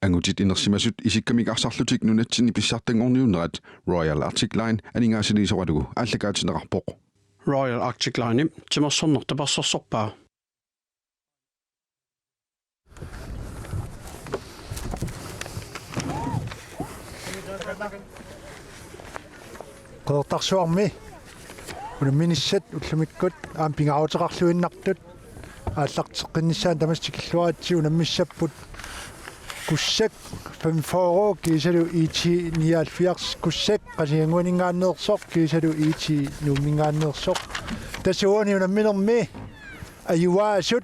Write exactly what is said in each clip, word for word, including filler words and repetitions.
Angutit inersimasut isikkamik arsarlutik nunatsinni pissartanngorniunnerat Royal Arctic Line aningaasaliisoralugu aallakaatinneqarpoq. Royal Arctic Line timersorneq tapersersorpaa. Qeqertarsuarmi unamminissat ullumikkut aamma pingaaruteqarluinnartut aallarteqqinnissaat tamassi tikilluaritsi. Unammissapput Kussak femogfyrre kiisalu I T nioghalvfjerds, Kussak Qasigiannguaninngaanneersoq kiisalu I T Nuumminngaanneersoq. Tassa uani unamminermi ajugaasut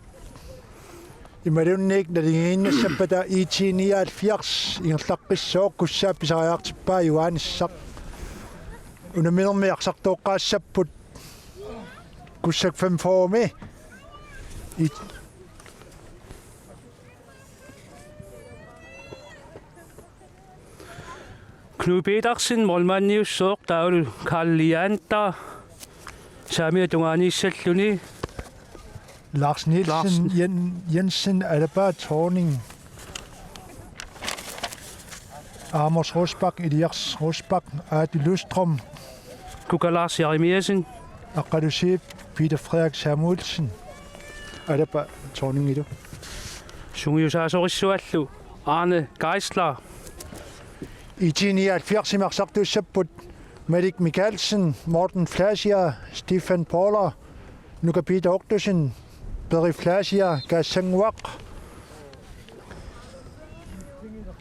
imaluunniit naligiinnassappata I T nioghalvfjerds ingerlaqqissooq, Kussaap pisariaqartippaa ajugaanissaq. Unamminermi arsartooqqaassapput Kussak femogfyrremi. I-, Knud Petersen, målmandiussooq, taavalu Karl Leander, saamiata tungaaniissalluni. Lars Nielsen, Larsen. Jen-, Jensen, Alaba Thorning, Amos Rosbach, Elias Rosbach, Aatu Løvstrøm. Kuka Lars Jeremiassen. Aqqalu Zeeb, Peter Frederik Samuelsen. Alaba Thorningilu. Sungiusaasorissuallu Arne Geisler. I T nioghalvfjerdsimi arsartuussapput Malik Mikaelsen, Morten Flasia, Stefan Paula, Nuka Peter Oktosen, Peri Flasia, Kaassannguaq,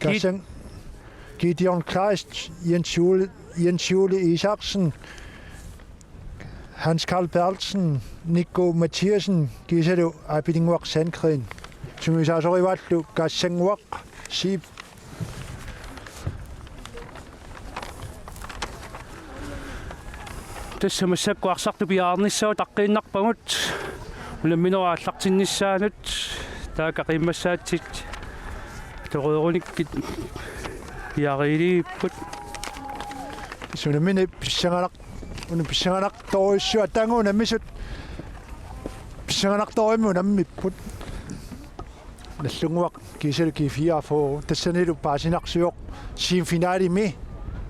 Kaassang-, Gideon Kleist, Jens Jule, Jens Jule Isaksen, Hans Karl Berthelsen, Nico Mathiassen, kiisalu Aapilinnguaq Sandgreen. Sungiusaasorivaat Kaassannguaq, Zeeb. Tassa massakkut arsartut piaarnissaat utaqqiinnarpagut. Unamminerup aallartinnissaanut taakku qiimmassaatsit toreerunikkit piareeriipput. Unammineq pissanganaq-, una pissanganartorujussuaq, taanna unammisut pissanganartorujussuarmik unammipput. Nagdlunguaq kiisalu G fireogfyrre tassanilu paasinarsivoq semifinalimi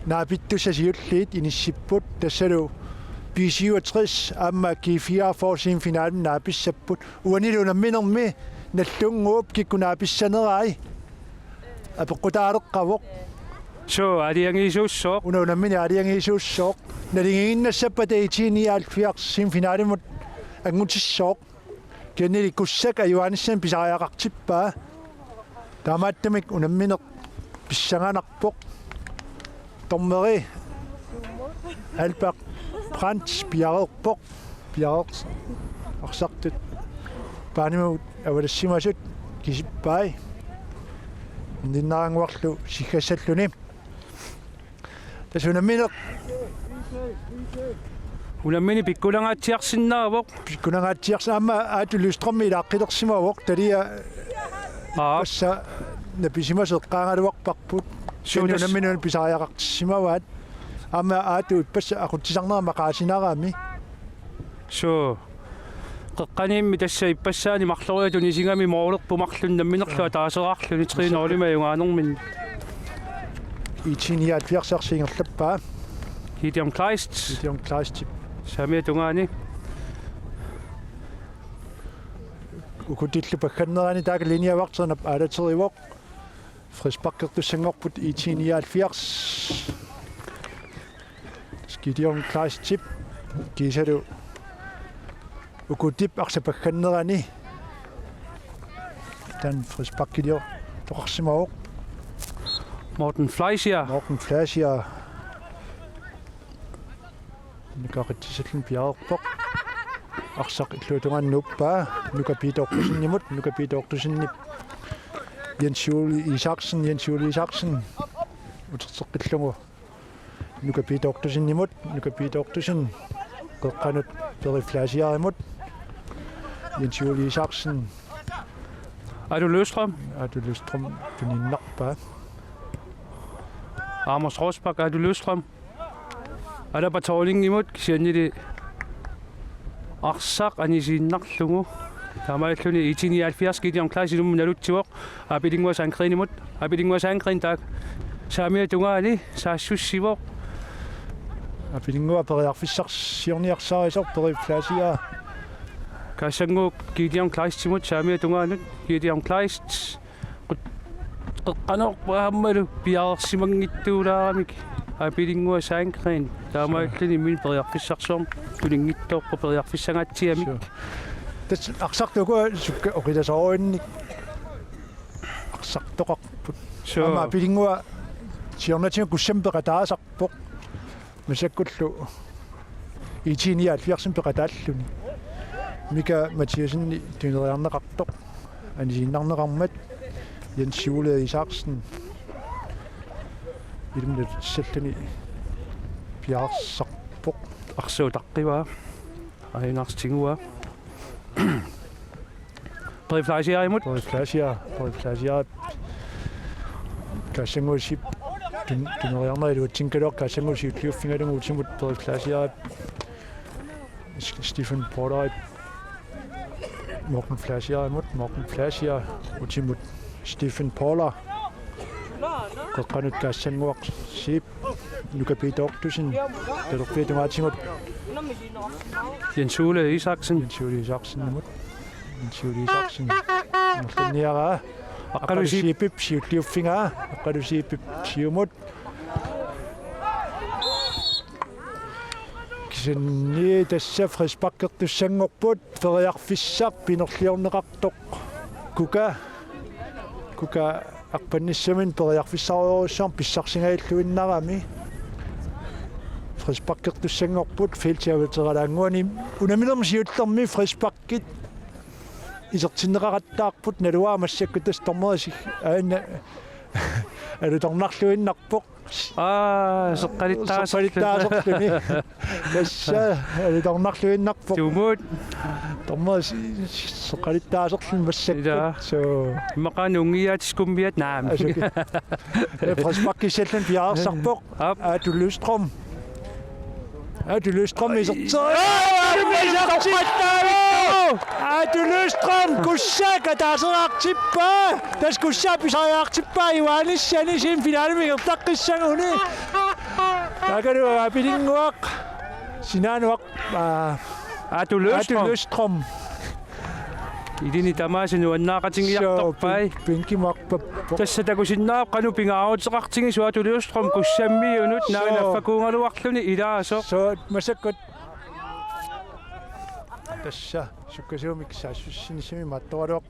naapittussat siulliit inissipput, tassalu B syvogtres aamma G fireogfyrre semifinalimi naapissapput. Uanilu unamminermi Nagdlunguup kikkut naapissanerai apeqqutaaleqqavoq. Suu, aalajangiisussooq. Una unammineq aalajangiisussooq. Naligiinnassappata I T nioghalvfjerds semifinalimut angutissaaq. Kisiannili Kussak ajugaanissani pisariaqartippaa. Taamaattumik unammineq pissanganarpoq. Dommeri Albert Brandt piareerpoq. Piareersoq arsartut paanimut avalassimasut kisippai. Ninnaranguarlu siggassalluni. Tassa unammineq. Unammineq pikkunangaatsiarsinnaavoq. Pikkunangaatsiarsi-, aamma Aatu Løvstrøm ilaaqqilersimavoq, talia. Aap. Tassa napisimasoq eqqaagaluarparput. Suu, tassa unammineq pisariaqartissimavaat. Aamma Aatu ippassaq aqutsisarnera maqaasinarami. Suu. Qeqqaniimmi tassa ippassaani marloriarluni isigami moolerput marlunnik namminerlu ataasereerluni tre nul-imik ajugaanerminni. I T nioghalvfjerds ingerlappaa. Gideon Kleist. Gideon Kleist. Saamiata tungaani. Ukutillupakkannerani taakku linjevagternap aalaterivoq. Frisparkertussanngorput I T nioghalvfjerds. Gideon Kleistip kiisalu Ukutip arsapakkannerani. Taanna frisparkiliortoqarsimavoq. Morten Fleischer. Morten Fleischer. Nuka qitsisallin piareerpoq. Arsaq illuatungaani nuuppaa. Nuka Peter Oktosenimut, Nuka Peter Oktosenip Jens Juul Isaksen, Jens Juul Isaksen. Uterteqqillugu. Nuka Peter Oktosenimut, Nuka Peter Oktosen. Qeqqanut Peri Fleischer'imut. Jens Juul Isaksen. Aatu Løvstrøm. Aatu Løvstrøm tuniinnarpaa. Amos Rosbach, Aatu Løvstrøm. Alaba Thorningimut kisiannili arsaq anisiinnarlugu. Taamaalilluni I T nioghalvfjerds Gideon Kleist ilummut nalutsivoq. Apilinngua Sandgreenimut. Apilinngua Sandgreen taakku saamiata tungaani saassussivoq. Apilinngua periarfissarsiorniarsarisoq, Peter Fleischer. Kaassanguup Gideon Kleistimut saamiata tungaanut. Gideon Kleist. Qut-, qeqqanoorpoq aammalu piareersimanngitsuulaaramik. Apilinngua Sandgreen. Taamaalilluni imminut periarfissarsiorneq tuninngitsoorpoq periarfissangaatsiamik. Sure. Tassa arsartuku sukka oqilasoruinnik arsartoqarput. Sure. Aamma Apilinngua siornatigut Kussamik peqataasarpoq. Masakkullu I T nioghalvfjerdsimik peqataalluni. Mika Mathiassen tuneriarneqartoq. Anisiinnarneqarmat Jens Ole Isaksen. Ilummut nalutsilluni piareersarpoq. Arsaq utaqqivaa. Ajunaartiguaa. Peter Fleischerimut. Peter Fleischer, Peter Fleischer. Kaassanguup siip tun-, tuneriarnera iluatsinngikkaluarpoq, Kaassanguup siulliuffigalugu utimut Peter Fleischer. S-, Stephen Poulip. Morten Fleischerimut, Morten Fleischer utimut Stephen Poulip. Qeqqanut Kaassannguaq siip. Nuka Peter Ottosen. Talerpiata tungaatigut. Jens Ole Isaksen. Jens Ole Isaksenimut. Jens Ole Isaksen. Ingerlanniaraa. Aqqalu Siip. Aqqalu Siipip siulliuffigaa. Aqqalu Siipip siumut. Kisianni tassa frisparkertussanngorput, periarfissaq pinerliorneqartoq. Kuka, Kuka arpannissaminut periarfissarujorujussuarmik pissarsigajalluinnarami. Frisparkertussanngorput, feltip avateralunnguani unamminermi siullermi frisparkit isertinneqaqattaarput, naluara massakkut tassa dommeri aana alutornarluinnarpoq. Aa, seqqalittaaserluni. Seqqalittaaserluni. Tassa, alutornarluinnarpoq. Tumut. Dommeri s-, s-, seqqalittaaserluni massakkut. Ilaa. Suu. Immaqa nuungiaat skummiat naamik. Asuki. Frisparkissalluni piareersarpoq. Aap. Aatu Løvstrøm. Aatu Løvstrøm iserteri. Aa, Aatu Løvstrøm iserteri. Aatu Løvstrøm, Kussaap kataasereertippaa. Tassa Kussaap pisariaqartippaa Johannes Jensen finalemi ingerlaqqissaguni. Taakalu Apilinguaq. Sinaanuaq, aa, Aatu Løvstrøm. Aatu Løvstrøm. Ilini tamaasa nuannaaqatigiartorpai. Suu, pin-, pinkimarpappoq. Tassa takusinnaavarput qanoq pingaaruteqartigisoq Aatu Løvstrøm Kussammiunut, suu, naanaffakuugaluarluni ilaasoq. Suu, massakkut. Tassa sukkasuumik saassussinissamik imaattoraluarpoq.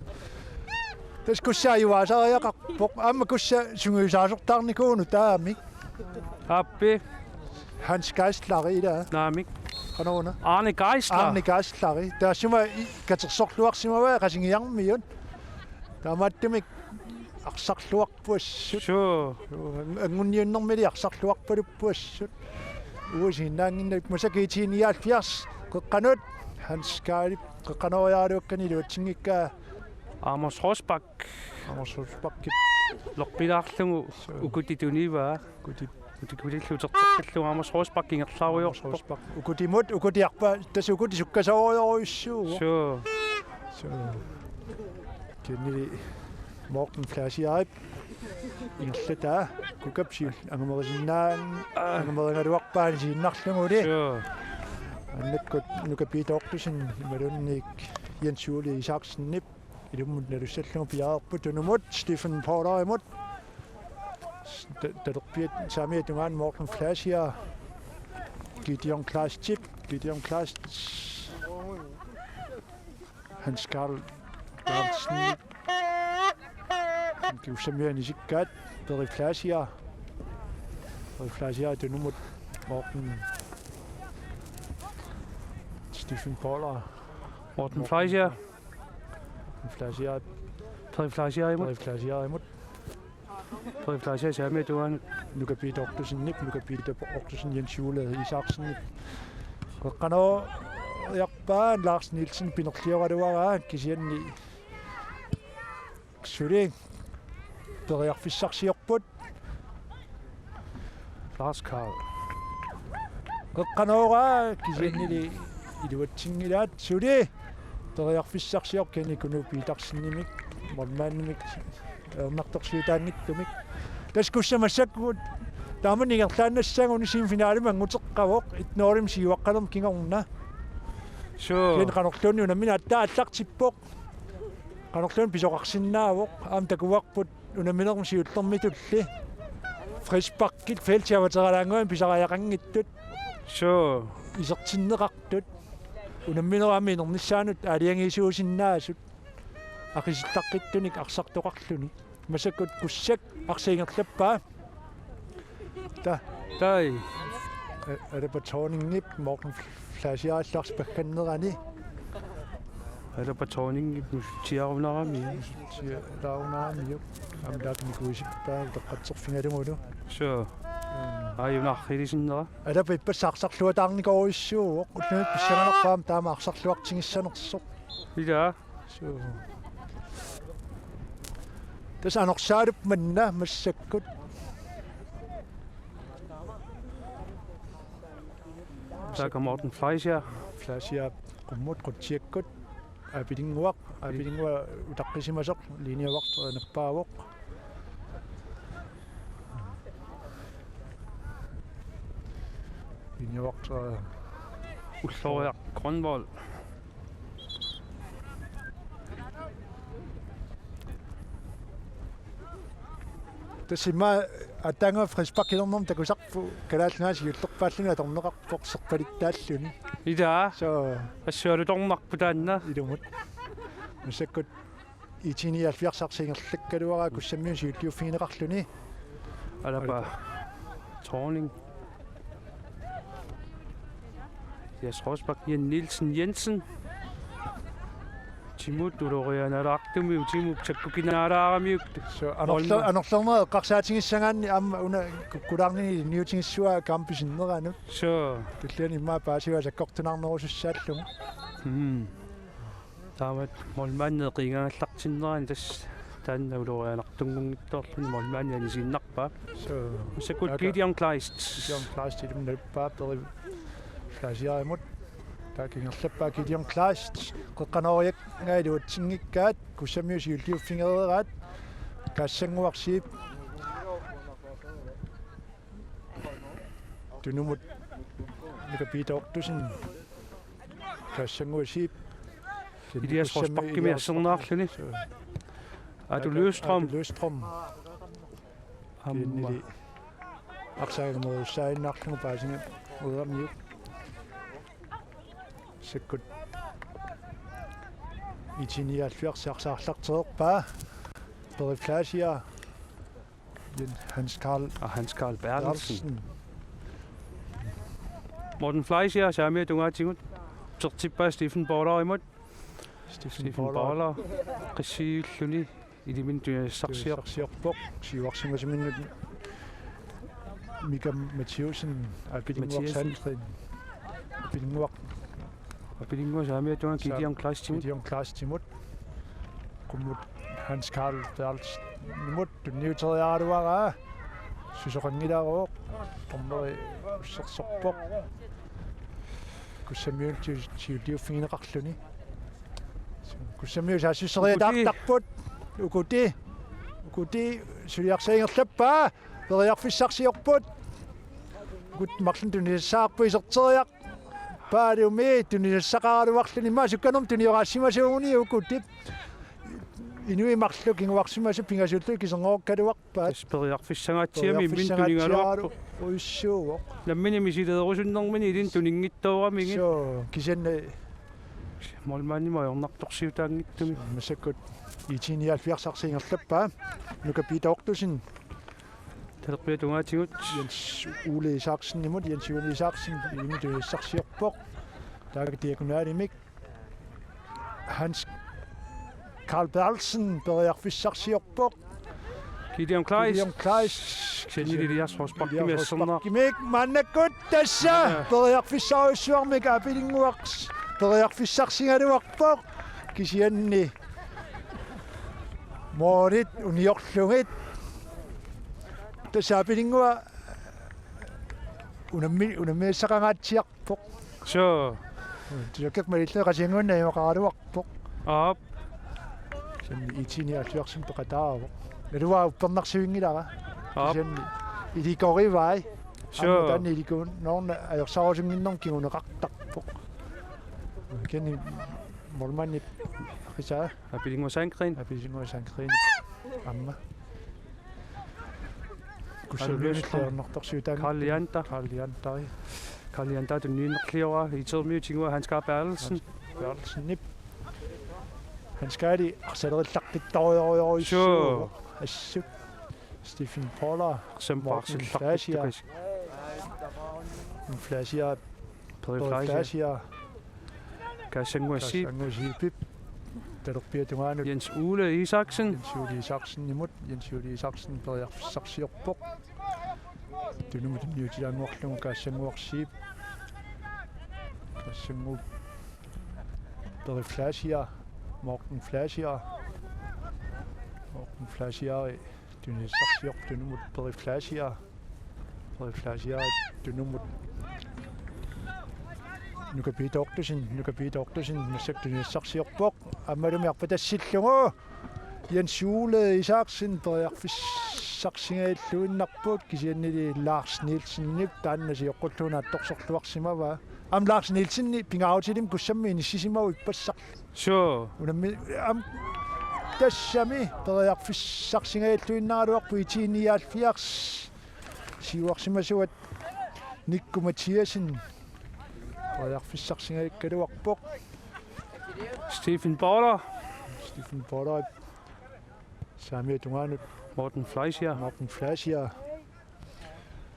Tassa Kussaap ajugaasariaqarpoq. Aamma Kussa sungiusaasortaarnikuuvoq nutaamik. Aappi. Hans Geisler ilaa. Naamik. Qanoruna? Arne Geisler. Arne Geisler. Taassuma i-, katersorluarsimavaa Qasigiarmiut. Taamaattumik arsarluarpuassut. Suu. Suu, ang-, anguniunnermili arsarluarpaluppuassut. Uisiinnaanginnavik massakkut I T nioghalvfjerds. Qeqqanut. Hans Geisler. Qeqqanoriaraluakkani iluatsinngikkaa. Amos Rosbach. Amos Rosbach. Lorpilaarlugu. Suu. Ukutit tunivaa. Ukutit. Utikkulillu uterteqqillugu Amos Rosbach ingerlarujoorpoq. Amos Rosbach. Ukutimut, ukutiarpa, tassa ukuti sukkasoorujorujussuuvoq. Suu. Suu. Kisiannili Morten Fleischerip ingerlataa, Kukap siulliup angamerisinnaa-, angamerigaluarpaa anisiinnarluguli. Suu. Annakkut Nuka Peter Ottosen imaluunniit Jens Ole Isaksenip ilummut nalussallugu piareerput tunumut Stephen Poularimut. Ta-, talerpiata saamiata tungaanut Morten Fleischer. Gideon Kleistip. Gideon Kleist. Hans Karl Carlsen. Kiussamia anisikkaat. Peter Fleischer. Peter Fleischer tunumut Morten. Stephen Poulip. Morten Fleischer. Fleischer. Peter Fleischerimut. Peter Fleischerimut. Peter Fleischer saamiata tungaanut. Nuka Peter Ottosenip, Nuka Peter Ottosen, Jens Ole Isaksenip. Qeqqanoriarpaa, Lars Nielsen pinerlioraluaraa, kisianni suli periarfissarsiorput. Lars Karl. Qeqqanooraa, kisiannili iluatsinngilaat suli. Periarfissarsioq Kenny Knud Petersenimik, målmandimik, ajornartorsiutaanngitsumik. Tassa Kussap massakkut taama ingerlaannassagunik semifinalimi annguteqqavoq, et-nulimik siuaqqanermut kingorna. Suu. Kisianni qanorluunniit unammineq aatsaat aallartippoq. Qanorluunniit pisoqarsinnaavoq, aamma takuarput unamminermi siullermitulli frisparkit feltip avateralaannguani pisariaqanngitsut. Suu. Isertinneqartut. Unamminerup aamma inernissaanut aalajangiisuusinnaasut. Aqisillaqqittunik arsartoqarluni. Massakkut Kussap arsaq ingerlappaa. Ta. Tai. A-, Alapa Thorningip Morten Fleischerip arsaq paggannerani. Alapa Thorningip nutsiarunarami. Nutsiarunaramiuk. Aamma taakku nikuisippaa uteqqatserfigalugulu. Suu. Mm. Aajuna arriilisinnera. Alapa ippassaq arsarluataarnikoorujussuuvoq. Ullumikkut pissanganarpoq aamma taama arsarluartigissanersoq. Ilaa. Suu. Tassa Anorsaalup manna massakkut. Taakku Morten Fleischer. Fleischer qummut qutsiakkut. Aapilinnguaq, Aapilinnguaq utaqqisimasoq, linjevagt nappaavoq. Linjevagt, øh, Ulloriaq Grønvold. Tassa immaqa aatsaannguaq frisparkilernermut takusarput Kalaallit Nunaanni siullerpaalluni atorneqarpoq serpalittaalluni. Ilaa. Suu. Assualutornarpoq taanna. Ilumut. Massakkut I T nioghalvfjerds arsaq ingerlakkaluaraa Kussammiut siulliuffigineqarluni. Alapa Thorning. Elias Rosbach, Jan Nielsen Jensen. Timut ulorianalaartumi, Timut sakkukinaalaaramiuk. Suu, anorler-, Holma. Anorlernerit eqqarsaatigissagaanni aamma una kukkulaarnini ilinniutigissuaa kampip sinneranut. Suu. Tulliani immaqa paasivat sakkortunaarnerusussaallugu. Mm. Taamatut målmandip eqiigagallartinnerani tassa taanna ulorianartunngitsoorluni målmandi anisiinnarpaa. Suu. Massakkut Gideon Kleist. Gideon Kleist ilumut naluppaa Peri Fleischerip. Taakku ingerlappaa Gideon Kleist. Qeqqanooriagaa iluatsinngikkaat. Kussammiut siulliuffigereeraat. Kaassannguaq Zeeb. Tunumut Nuka Peter Ottosen. Kaassannguaq Zeeb. Elias Rosbachimik assernaarluni. Suu. Aatu Løvstrøm. Aatu Løvstrøm. Aamma. Kiinnili arsaq angumerussaannaarlugu paasinga ueramiuk. Massakkut I T nioghalvfjerds arsaq aallartereerpaa. Peri Fleischer. Jens Hans Karl. Og Hans Karl Berthelsen. Berthelsen. Morten Fleischer, saamiata tungaatigut. Utertippaa Stephen Bowlerimut. Stephen Stephen Bowler. Bowler. Qissiilluni. Iliminut tunisassarsior-. Tunisassarsiorpoq. Siuarsimasuminnut Mika Mathiassen. Aapilinnguaq Mathiassen. Sandgren. Aapilinnguaq. Aapilinnguaq saamiata tungaa Gideon Kleistimut. Gideon Kleistimut. Qummut Hans Karl Berthelsenimut tunniuteriaraluaraa. Susoqanngilaarooq. Dommeri ussersorpoq. Kussammiut siu-, siulliuffigineqarluni. Kussammiut saassusseriataartarput. Ukuti. Ukuti suliarsaq ingerlappaa. Periarfissarsiorput. Ukut marlunnik tunisassaarput iserteriarpaalumi tunisassaqaraluarluni immaqa sukkanermut tunioraassimasuuguni Ukutip. Inuit marluk kinguarsimasut pingasullu kiserngorukkaluarpaat. Tassa periarfissangaatsiami imminut tunigaluarpoq. Periarfissangaatsialu-, ujussuuvoq. Nammineq misileerusunnermini ilinnut tuninngitsooramigit. Suu, kisianni. Målmandimut ajornartorsiutaanngitsumik. Massakkut I T nioghalvfjerds arsaq ingerlappaa. Nuka Peter Ottosen. Talerpiata tungaatigut. Jens Ole Isaksenimut, Jens Ole Isaksen, iliminut tunisassarsiorpoq. Taakku diagonalimik. Hans Karl Berthelsen periarfissarsiorpoq. Gideon Kleist. Gideon Kleist. Kisianni Elias Rosbachimik Elias assernaaq. Rosbachimik maannakkut tassa. Ja. Periarfissarujussuarmik Aapilinnguaq periarfissarsigaluarpoq. Kisianni målit uniorlugit. Tassa Aapilinnguaq unammi-, unammiassaqangaatsiarpoq. Suu. Tiakkap malillugu Qasigiannguani najugaqaraluarpoq. Aap. Kisianni I T nioghalvfjerdsimut peqataavoq. Naluara uppernarsivinngilara. Aap. Kisianni ilikorivai. Sure. Aamma taanna ilikuunnoorna ajorsaarusunnginnermut kinguneqartarpoq. Kisianni målmandip qisaa. Apilinnguaq Sandgreen. Apilinnguaq Sandgreen. Aamma. Kussammiunillu ajornartorsiutaanngilaq. Karl Janter. Karl Janter. Karl Janter tunniunnerlioraa, IT-ermiut tiguaa Hans Karl Berthelsen. Hans Berthelsenip. Hans Karli arsalerillartittorujorujussuuvoq. Sure. Assut. Stephen Paula. Arsarpaarsillaq. Morten Fleischer. Fleischer. Peri Fleischer. Fleischer. Kaassanguaq Zeeb. Kaassanguaq Zeebip. Talerpiata tungaanut. Jens Ole Isaksen. Jens Ole Isaksenimut. Jens Ole Isaksen periarfissarsiorpoq. Tunumut tunniutilaannguarlugu Kaassannguaq Zeeb. Kaassannguup. Peri Fleischer. Morten Fleischer. Morten Fleischer. Tunisassarsiorpoq tunumut Peri Fleischer. Peri Fleischer tunumut. Nuka Piittoortusin, Nuka Piittoortusin, massakkut tunisassarsiorpoq. Aammalumi arpatassillugu. Jens Ole Isaksen periarfissarsingajalluinnarpoq kisiannili Lars Nielsenip taanna sioqqullugu naatsorsorluarsimavaa. Aamma Lars Nielsenip pingaarutilik Kussammi inissisimavoq ippassaq. Sure. Unammi-, am-, tassami periarfissarsingajalluinnaraluarpoq I T nioghalvfjerds. Siuarsimasuat Nikku Mathiassen. Periarfissarsingajakkaluarpoq. Stephen Paula. Stephen Paula. Saamiata tungaanut. Morten Fleischer. Morten Fleischer.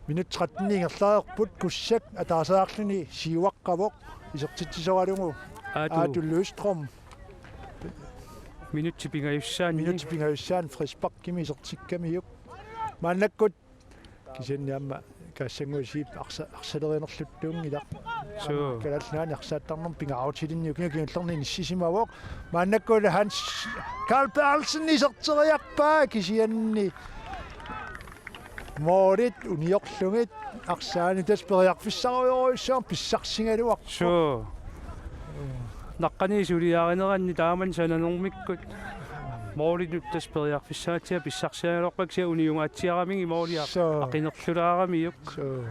Minut tretten ingerlareerput, Kussak ataasiarluni siuaqqavoq isertitsisoralugu. Aatu. Aatu Løvstrøm. Minutsit pingajussaanni. Minutsit pingajussaanni frisparkimi isertikkamiuk. Maannakkut kisianni aamma Kaassannguaq Zeeb arsa-, arsalerinerluttuunngilaq. Suu. Kalaallit Nunaanni arsaattarnermut pingaarutilinnik ukiuni kingullerni inissisimavoq. Maannakkut Hans Karl Berthelsen iserteriarpaa kisianni. Målit uniorlugit arsaani tassa periarfissarujorujussuarmik pissarsigaluarpoq. Suu. Naqqani suliarineranni taamani sananermikkut. Målinut tassa periarfissaatsiaq pissarsigaluarpaa kisianni uniungaatsiaramigit målia. Suu. Aqinerlulaaramiuk. Suu.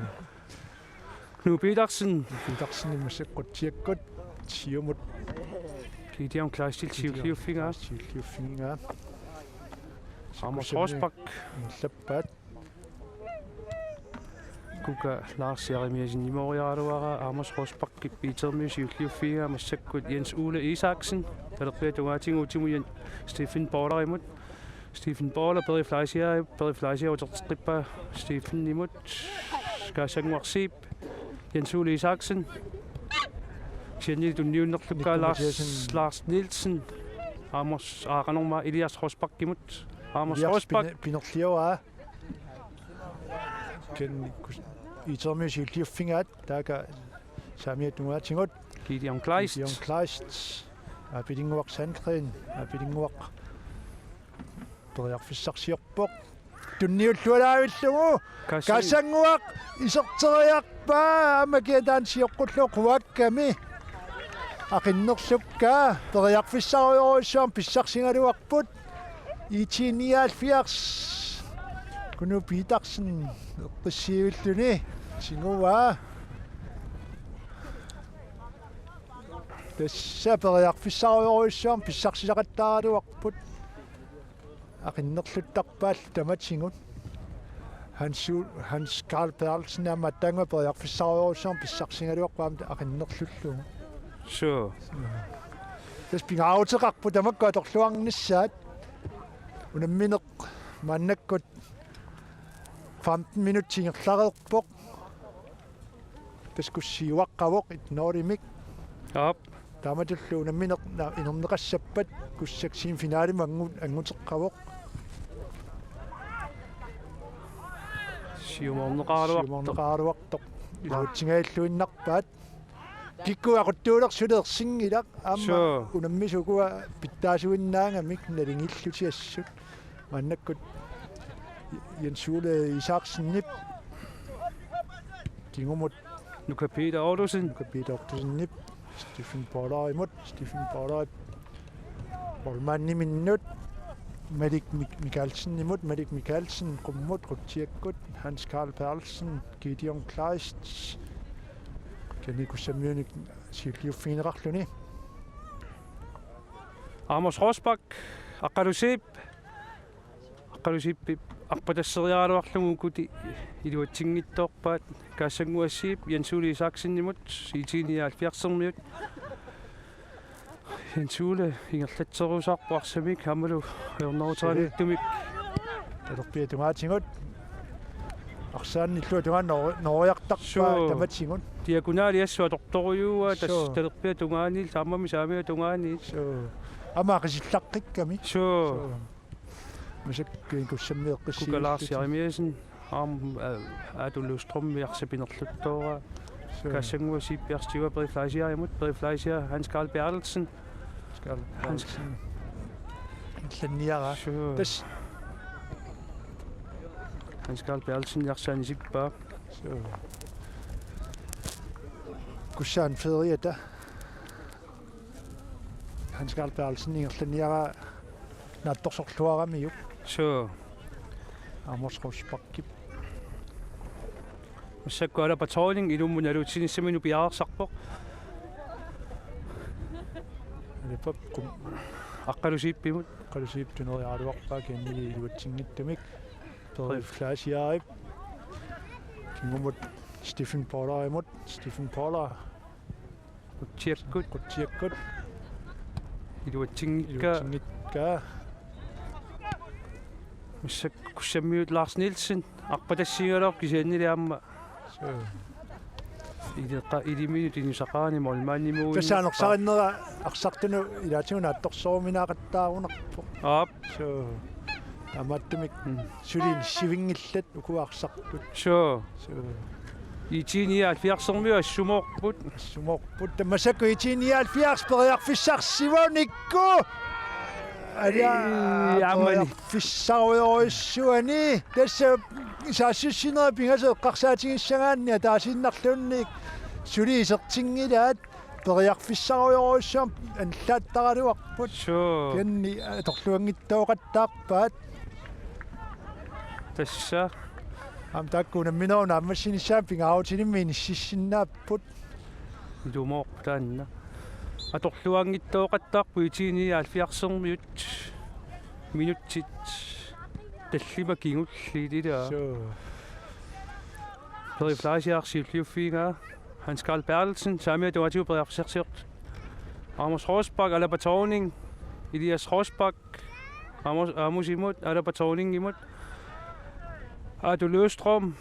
Knud Petersen. Petersen massakkut qutsiakkut siumut. Gideon Kleistil siulliuffigaa. Siulliuffigaa. Amos Rosbach. Ingerlappaat. Kuka Lars Jeremiassenimooriaraluaraa Amos Rosbach Petermiut siulliuffigaa massakkut Jens Ole Isaksen. Talerpiata tungaatigut utimut Jens Stephen Paularimut. Stephen Paula Peri Fleischer, Peri Fleischer uterteqqippaa Stephenimut. Kaassannguaq Zeeb. Jens Ole Isaksen. Kisianni tunniunnerlukkaa Lars, Lars Nielsen. Amos Aaqanorma Elias Rosbachimut. Amos Rosbach. Pine-, pinerliuaa. Ken kus-, IT-ermiut siulliuffigaat, taakku saamiata tungaatigut. Gideon Kleist. Gideon Kleist. Apilinnguaq Sandgreen. Apilinnguaq. Periarfissarsiorpoq. Tunniullualaavillugu. Kaassan-, Kaassannguaq iserteriarpaa aamma kiataani sioqqullugu quakkami. Aqinnerlukkaa periarfissarujorujussuarmik pissarsigaluarput. IT nioghalvfjerds. Knud Petersen eqqissiivilluni tiguaa. Tassa periarfissarujorujussuarmik pissarsisaqattaaraluarput. Aqinnerluttarpaallu tamatigut. Hans U-, Hans Karl Berthelsen aamma aatsaannguaq periarfissarujorujussuarmik pissarsigaluarpaa aamma aqinnerlullugu. Suu. Tassa pingaaruteqarpoq tamakku atorluarnissaat. Unammineq maannakkut femten minutsit ingerlareerpoq. Tassa Kussak siuaqqavoq et nul-imik. Aap. Taamatullu unammineq na-, inerneqassappat Kussak semifinalimut angu-, anguteqqavoq. Siumoorneqaraluartoq. Siumoorneqaraluartoq. Iluatsingajalluinnarpaat. Kikkut aquttuulersut ersinngilaq aamma. Suu. Unammisut ukua pitsaasuinnaagamik nalingillutik assut. Maannakkut Jens Ole Isaksenip. Kingumut. Nuka Peter Ottosen. Nuka Peter Ottosenip. Stephen Poulserimut, Stephen Poulserip målmandiminnut, Malik Mik-, Mikaelsenimut, Malik Mikaelsen qummut, qutsiakkut, Hans Karl Berthelsen, Gideon Kleist, kisianni Kussammiunik siulliuffigineqarluni. Amos Rosbach, Aqqalusiip, Aqqalusiip arpatasseriaraluarlugu ukuti iluatsinngitsoorpaat, Kaassannguaq Zeeb, Jens Ole Isaksenimut, IT-nioghalvfjerdsermiut. Jens Ole ingerlatserusaarpoq arsamik, aammalu ajornaruteranittumik. Talerpiata tungaatigut. Arsaannillu tungaanut noo-, nooriartarpaa. Suu. Tamatigut. Diagonali assut atortorujuaa, tassa. Suu. Talerpiata tungaaniit, taamak saamiata tungaaniit. Suu. Aamma aqisillaqqikkami. Suu. Suu. Massakkut Kussammiut eqqissiillutik. Kuka Lars Jeremiassen, aamma, aa, Aatu Løvstrømip arsaq pinerluttooraa. Suu. Kaassannguaq Zeeb arsaq tiguaa Peri Fleischermut, Peri Fleischer, Hans Karl Berthelsen. Hans Karl Hans Berthelsen. Ingerlanniaraa. Suu. Tassa. Hans Karl Berthelsen arsaanni isippaa. Suu. Kussaanut feriata. Hans Karl Berthelsen ingerlanniaraa naatsorsorluaramiuk. Suu. Amos Rosbachip. Massakkut Alaba Thorning ilummut naluutsinissaminnut piareersarpoq. Alaba qum-, Aqqalusiipimut. Aqqalusiip tuneriaraluarpaa kisianni iluatsinngitsumik. Peri Fleischerip. Kingumut Stephen Poulserimut. Stephen Poulser. Qutsiakkut. Qutsiakkut. Iluatsinngikkaa. Iluatsinngikkaa. Massakkut Kussammiut Lars Nielsen arpatassiigaluarpoq kisiannili aamma. Suu. Ileqqa-, iliminut inusaqarani målmandimuinnaq. Tassa anorsaarinnera arsartunut ilaatigut naatsorsoruminaaqattaarunarpoq. Aap. Suu. Taamaattumik. Mm. Suli inissivinngillat uku arsartut. Suu. Suu. IT-nioghalvfjerdsermiut assumoorput. Assumoorput. Taava massakkut IT-nioghalvfjerds periarfissarsivoq Nikku. Alaa, ii, aamma. Periarfissarujorujussuani. Tassa saassussinerit pingasut eqqarsaatigissagaanni ataasiinnarluunniit suli isertinngilaat. Periarfissarujorujussuarmik anillaattaraluarput. Suu. Kisianni atorluanngitsooqattaarpaat. Tassa. Aamma taakku unamminerup naammassinissaa pingaarutilimmi inississinnaapput. Ilumoorpoq taanna. Atorluanngitsooqattaarput IT-nioghalvfjerdsermiut minutsit tallimat kingulliit ilaa. Suu. Peri Fleischer siulliuffigaa. Hans Karl Berthelsen, saamiata tungaatigut periarfissarsiortoq. Amos Rosbach, Alaba Thorning, Elias Rosbach, Amos, Amosimut, Alaba Thorningimut. Aatu Løvstrøm,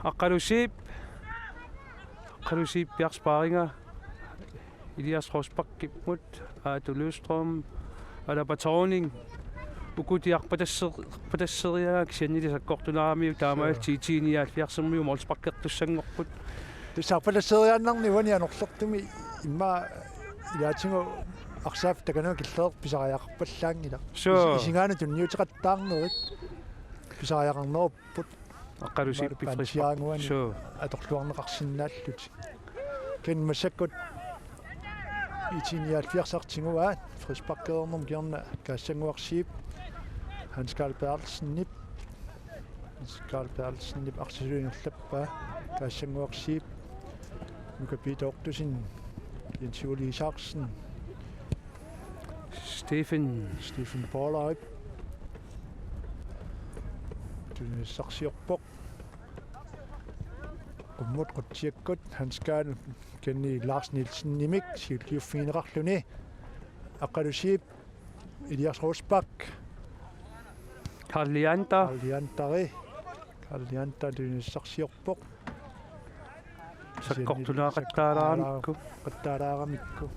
Aqqalusiip. Aqqalusiip piarspaariga. Elias Rosbachimut, Aatu Løvstrøm, Alaba Thorning, ukuti arpatasser-, arpatasseriagaa kisiannili sakkortunaaramiuk taamaalillutik IT-nioghalvfjerdsermiut målsparkertussanngorput. Tassa arpatasseriaannarni uani anorlertumi immaqa ilaatigut arsaaffik takanut killeq pisariaqarpallaanngilaq. Suu. Is-, isigaanni tunniuteqattaarnerit pisariaqarnerupput. Aqqalusiip frispark. Suu. Atorluarneqarsinnaallutik. Kisianni massakkut IT-nioghalvfjerdsartigut frisparkereernermut kingorna Kaassannguaq Zeeb, Hans Karl Berthelsenip. Hans Karl Berthelsenip arsaq suli ingerlappaa. Kaassannguaq Zeeb. Nuka Peter Ottosen. Jens Ole Isaksen. Stephen. Stephen Poulserip. Tunissarsiorpoq. Qummut qutsiakkut Hans Karl kisianni Lars Nielsenimik siulliuffigineqarluni. Aqqalusiip Elias Rosbach. Karl Leander. Karl Leanderi. Karl Leander tunissarsiorpoq. Sakkortunaaqattaalaaramikku. Qattaalaaramikku.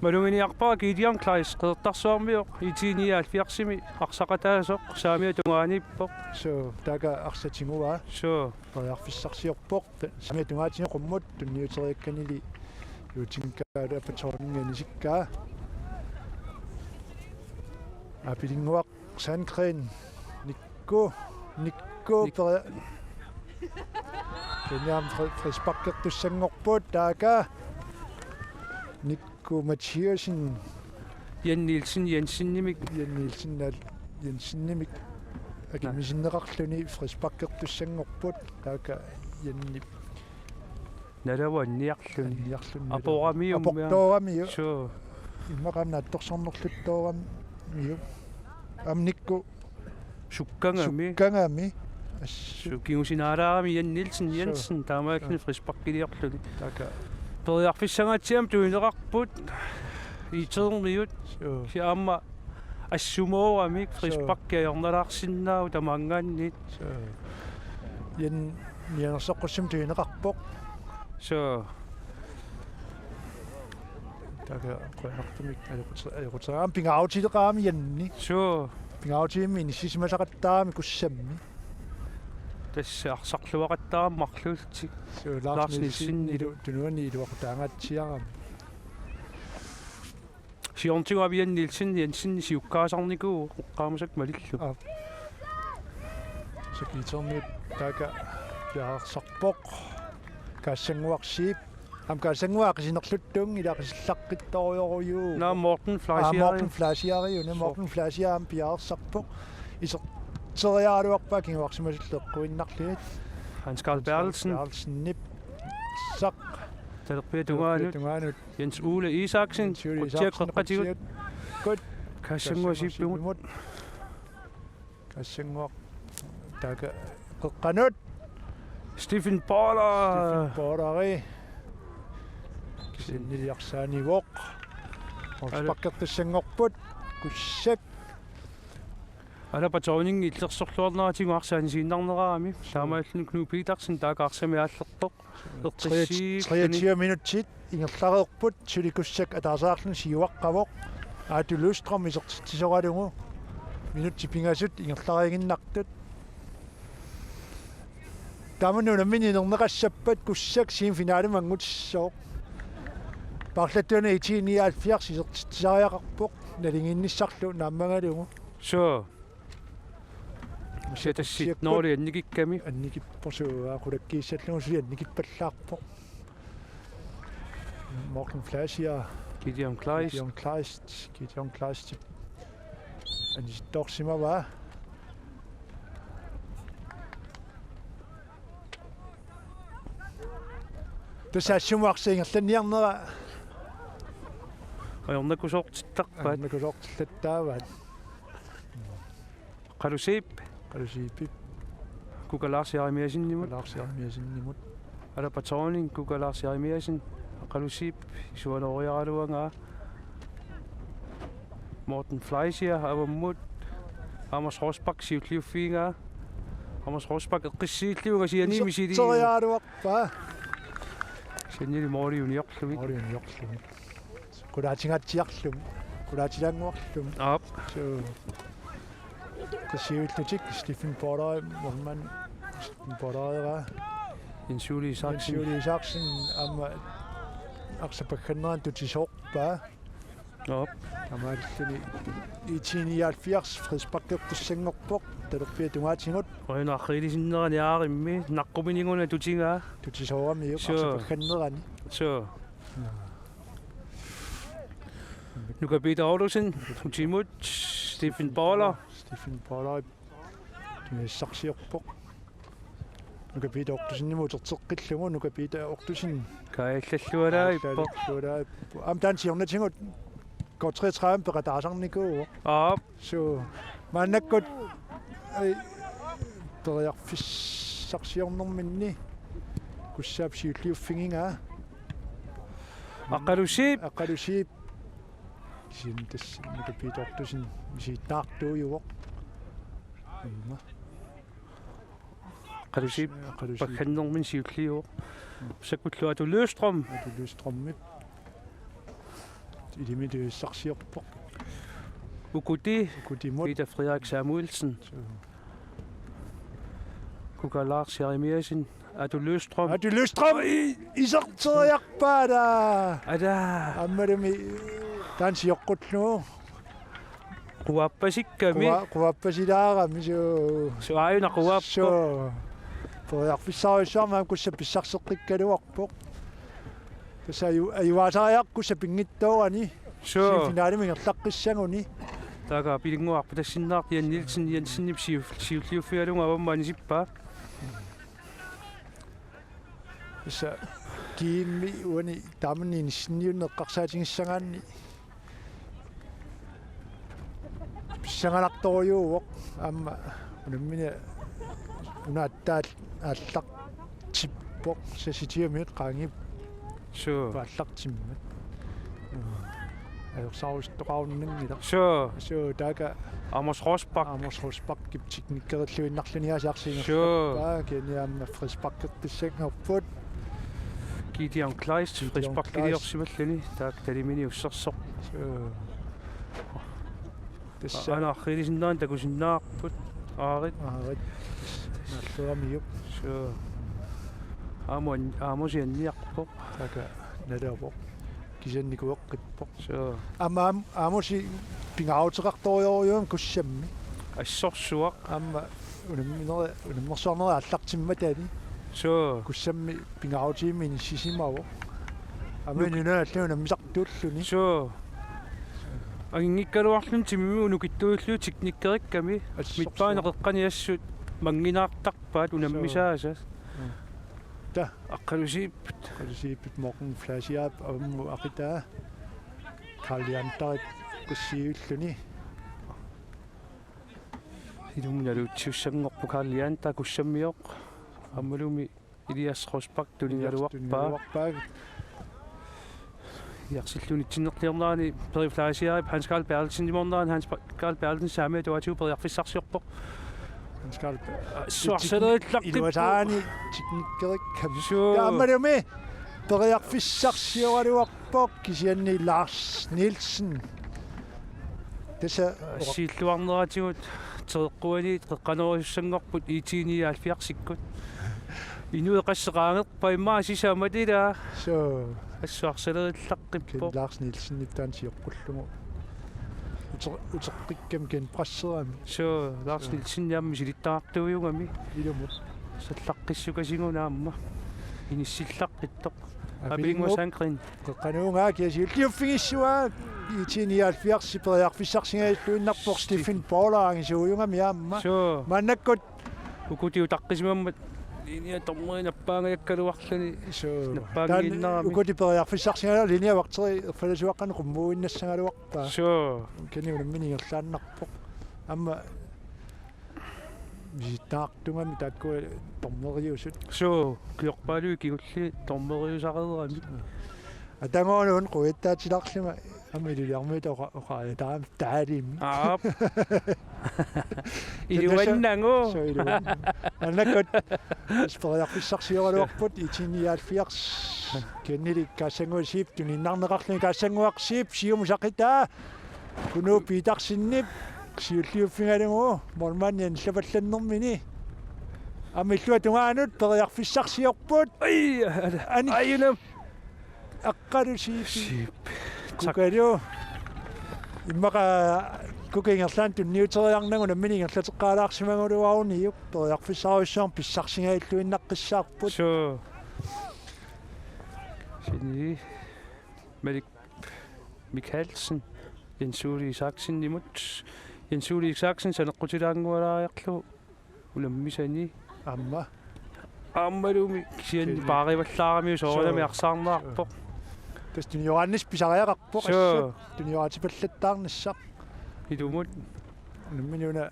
Maluginiarpara Gideon Kleist Qeqertarsuarmioq IT-nioghalvfjerdsimi arsaqataasoq saamiata tungaaniippoq. Suu, taakku arsaq tiguaa. Suu. Periarfissarsiorpoq. Saamiata tungaatigut qummut tunniuteriakkanili Juutinkaat Alaba Thorning inisikkaa. Apilinnguaq Sandgren, Nikku, Nikku, Nik- peria-, kisianni aamma fri-, frisparkertussanngorput, taakku. Nikku Mathiassen. Jan Nielsen Jensenimik. Jan Nielsen Jensenimik akimmisinneqarluni frisparkertussanngorput, taakku Janni. Nalava anniarluni. Anniarluni. Aporamiu. Aportooramiu. Suu. Immaqa aamma naatsorsornerluttooramiu. Aamma Nikku sukkagami. Sukkagami. Assu. Suu, kingusinaalaarami Jan Nielsen Jensen, taamaalilluni frisparkiliorluni. Taakku. Periarfissanngaatsiarami tunineqarput. Itermiut. Suu. Kisianni aamma assumooramik frisparki ajornalaarsinnaavoq tamaanngaanniit. Suu. Jan Nielsen Jensen tunineqarpoq. Suu. Taakku qujanartumik ajoqute-, ajoquteqarami pingaarutileqarami Janni. Suu. Pingaarutiimmi inissisimasaqattaarami Kussammi. Tassa arsarluaqattaarami marluullutik. Suu, Lars Lars Nielsen Nielsenilu tunuani iluaqutaangaatsiarami. Siornatigut aamma Jan Nielsen Jensen siukkaasarnikuuvoq eqqaamasakka malillugu. Aap. Suu, Itermiut taakku piareersarpoq. Kaassanguarsiip. Aamma Kaassanguaq aqisinerluttuunngilaq, aqisillaqqittorujorujuuvoq. Naa, Morten Fleischer. Aa, Morten Fleischer, jo, ne, Morten Fleischer aamma piareersarpoq. Iserteriaraluarpaa kinguarsimasullu eqquinnarlugit. Hans Carl Berthelsen. Berthelsenip. Saq. Talerpiata tungaanut. Talerpiata tungaanut. Jens Ole Isaksen. Jens Ole Isaksen, qutsiat qeqqatigut. Qutsiat. Kaassanguaq siipimut. Kaassanguaq taakku qeqqanut. Stephen Potter. Stephen Potterip. Kisianni arsaanivoq. Frisparkertussanngorput. Kussak. Alapa Thorning illersorluarneratigut arsaanni isigiinnarnerarami. Taamaalilluni Knud Petersen taakku arsamik aallerpoq. Eqqissiilluni. Treogtyve minutsit ingerlareerput, suli Kussak ataaseq arlaannik siuaqqavoq. Aatu Løvstrøm isertitsisoralugu minutsit pingasut ingerlariiginnartut. Tamanna unammineqassappat Kussak semifinalimut angutissasoq. Paarlatsiani I T nioghalvfjerds isertitsisariaqarpoq, naligiinnissarlu naammagalugu. Suu. Siatassit Norli annikikkami. Annikippoq, suu, qulakkiissallugu suli annikippallaarpoq. Morten Fleischer. Gideon Kleist. Gideon Kleist. Gideon Kleist. Anisittoorsimavaa. Tassa assummi arsaq ingerlanniarnera. Ajornakusoortittarpaat. Ajornakusoortillattaavaat. Aqqalu Zeeb. Aqqalu Zeebip. Kuka Lars Jeremiassenimut. Kuka Lars Jeremiassenimut. Alapa Thorning, Kuka Lars Jeremiassen. Aqqalu Zeeb isuanooriaraluaraa. Morten Fleischer avammut. Amos Rosbach siulliuffigaa. Amos Rosbach eqqissiillunga kisianni misiliivoq. Iserteriaraluarpaa. Kisiannili mooli uniorluni. Mooli uniorluni. Qulaatingaatsiarluni. Qulaatilaannguarluni. Aap. Suu. Tassa siulliullutik Stephen Potter, målmand Stephen Potter. Jens Ole Isaksen. Jens Ole Isaksen aamma arsaq paggannerani tutisoorpaa. Aap. Taamaalilluni I T nioghalvfjerds frisparkertussanngorpoq, talerpiata tungaatigut. Qujanaq arriilisinnera niaarimmi, naqquminiuna tutigaa. Tutisooramiuk. Suu. Arsaq paggannerani. Suu. Nuka Peter Olsen, utimut, Stephen Potter. Stephen Potter. Tunisassarsiorpoq. Nuka Peter Ottosenimut uterteqqillugu, Nuka Peter Ottosen. Kaajallallualaarpoq. Kaajallallualaarpoq. Aamma taanna siornatigut K treogtredive peqataasarnikuuvoq. Aap. Suu, maannakkut, ai, periarfissarsiornerminni Kussaap siulliuffigigaa. Aqqalu Zeeb. Aqqalu Zeeb. Kisianni tassa Nuka Peter Ottosen misigittaartuujuvoq. Imma. Aqqalu Zeeb. Aqqalu Zeeb. Paggannermini siulliuvoq. Sakkullu Aatu Løvstrøm. Aatu Løvstrømip. Ilimi tunisassarsiorpoq. Ukuti. Ukutimut. Peter Frederik Samuelsen. Suu. Kuka Lars Jeremiassen. Aatu Løvstrøm. Aatu Løvstrøm! Oi! Iserteriarpaa! Ada. Aammalumi taanna sioqqullugu. Quappasikkami. Qua-, quappasilaarami, suu. Suu, aajuna quappoq. Suu. Periarfissarujussuarmik aamma Kussap pissarseqqikkaluarpoq. Tassa aju-, ajugaasariaqarpusi pinngitsoorani. Suu. Semifinalimi ingerlaqqissaguni. Taakku apilinnguarput tassinnaaq Jan Nielsen Jensenip siu-, siulliuffigalugu avammut anisippaa. Tassa Kiimmi uani taamani inissinniunneq eqqarsaatigissagaanni pissanganartorujuuvoq aamma unammineq una aatsaat aallartippoq sasitiamiut qaangip. Suu. Aallartimmat. Ajorsaaruttoqarunanngilaq. Suu. Suu, taakku Amos Rosbach. Amos Rosbachip teknikkerilluinnarluni aasiarsiinerpaa. Suu. Kini aamma frisparkertussanngorput. Gideon Kleist, Gideon frisparkiliorsimalluni. Taakku talimini ussersoq. Suu. Tassa. Aana arriilisinnaani takusinnaavarput. Aarit. Aarit. Naalluamiuk. Suu. Aamo an-, Amos anniarpoq. Taakku nalavoq. Kisianni kueqqippoq. Suu. Aamma aam-, Amosi pingaaruteqartorujorujuugami Kussammi. Assorsuaq. Aamma unammineri-, unammersuarneri aallartimmatani. Suu. Kussammi pingaarutigimmik inissisimavoq. Aamma nunanut allanut unammisartuulluni. Suu. Anginngikkaluarluni timimi unukittuulluni teknikkerikkami. Assorsuaq. Midtbane qeqqani assut mannginnaartarpaat unammisaasa. Suu. Mm. Taa. Aqqalusiipput. Aqqalusiipput Morten Flaasiaap avammut aqitaa. Karl Jantarip qissiulluni. Ilumut naluutsisussanngorpoq Karl Jantar Kussammioq. Aammalumi Elias Rosbach tunigaluarpaa. Tunigaluarpaa. Iarsilluunniit itsinnerliornerani Peri Flaasiaap Hans Karl Berthelsenimut, Hans Pa-, Karl Berthelsen saamiata atuartigu periarfissarsiorpoq. Hans Karl Pe-, assorsuaq, teknik-, iluasaani teknikkerikkami. Suu. Taamaalumi periarfissarsioraluarpoq kisianni Lars Nielsen. Tassa assiilluarneratigut tereqquaniit qeqqanoorusussanngorput I T nioghalvfjerdsikkut. Inuit qassit qaangerpai immaqa sisamat ilaa. Suu. Assorsuaq, salerillaqqippoq. Kisianni Lars Nielsenip taanna sioqqullugu. Ute-, uteqqikkami genpresserami. Suu, Lars Nielsen aamma misilittagaq tuujugami. Ilumut. Sallaqqissukasigu aamma. Inissillaqqittoq. Apilinnguaq. Apilinnguaq Sandgreen. Qeqqanooraa kia siulliuffigissuaa. I T nioghalvfjerds periarfissarsingajalluinnarpoq Stephen Paula angisuujugami aamma. Suu. Maannakkut. Ukuti utaqqisimammat linje dommeri nappaangajakkaluarluni. Suu. Nappaanngiinnarami. Taanna ukuti periarfissarsingajallaat linje vagteri erfalasuaqqani qummuinnassagaluarpaa. Suu. Kini unammineq ingerlaannarpoq. Aamma misilittagaqartugami taakkua dommeriusut. Suu, Kjorpaalu kingulli dommeriusareerami. Atagornun qujattaatilaarlunga aamma Ilulissarmiut oqa-, oqaatigalugu taalimi. Aap. Iluannagu. Suu, iluannagu. Maannakkut periarfissarsioraluarput I T nioghalvfjerds. Kisiannili Kaassanguaq Zeeb tuniinnarneqarluni, Kaassanguaq Zeeb siumut saqitaa. Kunuup Petersenip siulliuffigalugu målmandip anillapallannermini. Aamma illuatungaanut periarfissarsiorput. Ai, ala. Anik. Ai, una. Aqqalusiip. Siip. Kukalu. Immaqa kuka ingerlaannaq tunniuteriarnagu nammineq ingerlateqqaalaarsimagaluaruniuk periarfissarujussuarmik pissarsingajalluinnaqqissaarput. Suu. Sini. Malik Mikkelsen, Jens Ole Isaksenimut. Jens Ole Isaksen saneqqutilaanngualaariarlugu unammisani. Aamma. Aammalumi kisianni. Kisianni paarivallaaramiuk soorunami. Suu. Arsaarneqarpoq. Tassa tunioraannissaq pisariaqarpoq. Suu. Assut tunioraatipallattaarnissaq. Ilumut. Unammineq una